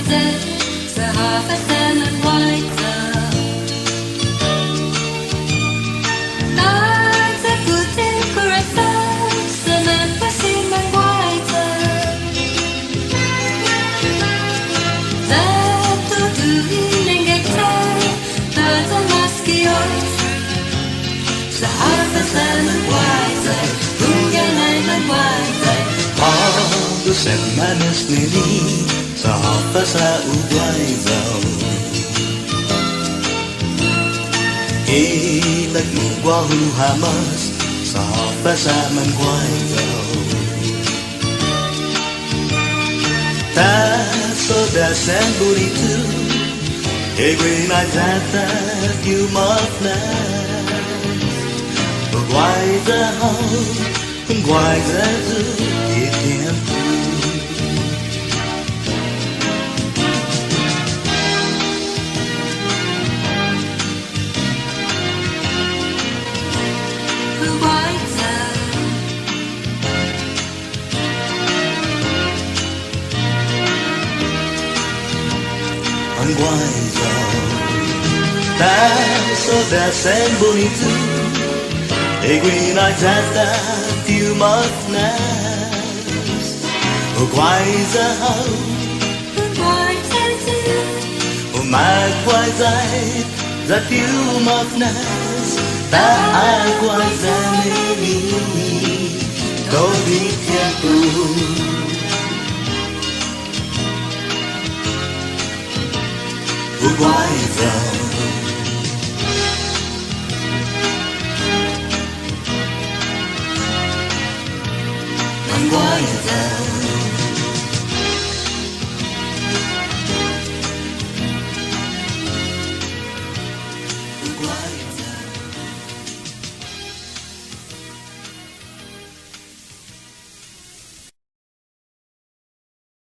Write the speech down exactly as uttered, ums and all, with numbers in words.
Sa' håfa sa' mangguaiya. Taiguini puti korason, sa' manpåsi mangguaiya. Sa' todu i nangga ta, ta sa' måski yu'. Sa' håfa sa' mangguaiya, hunggan i mangguaiya. Hågu sen mames ni ni, sa' håfa sa' u guaiya. Ilek-mu guåhu hamyo, sa' håfa sa' mangguaiya. Ta sodda' sen bunitu, i guinaiya-ta ti umafnas. Hu guaiya hao, hu guaiya yu' i tiempo. Hu guaiya. Mangguaiya. Ta sodda' sen bunitu, i guinaiya-ta ti umafnas. Hu guaiya hao, hu guaiya yu', hu magguaiya ya ti umafnas, ta guaiya ni ni todu i tiempo. Hu guaiya. Mangguaiya.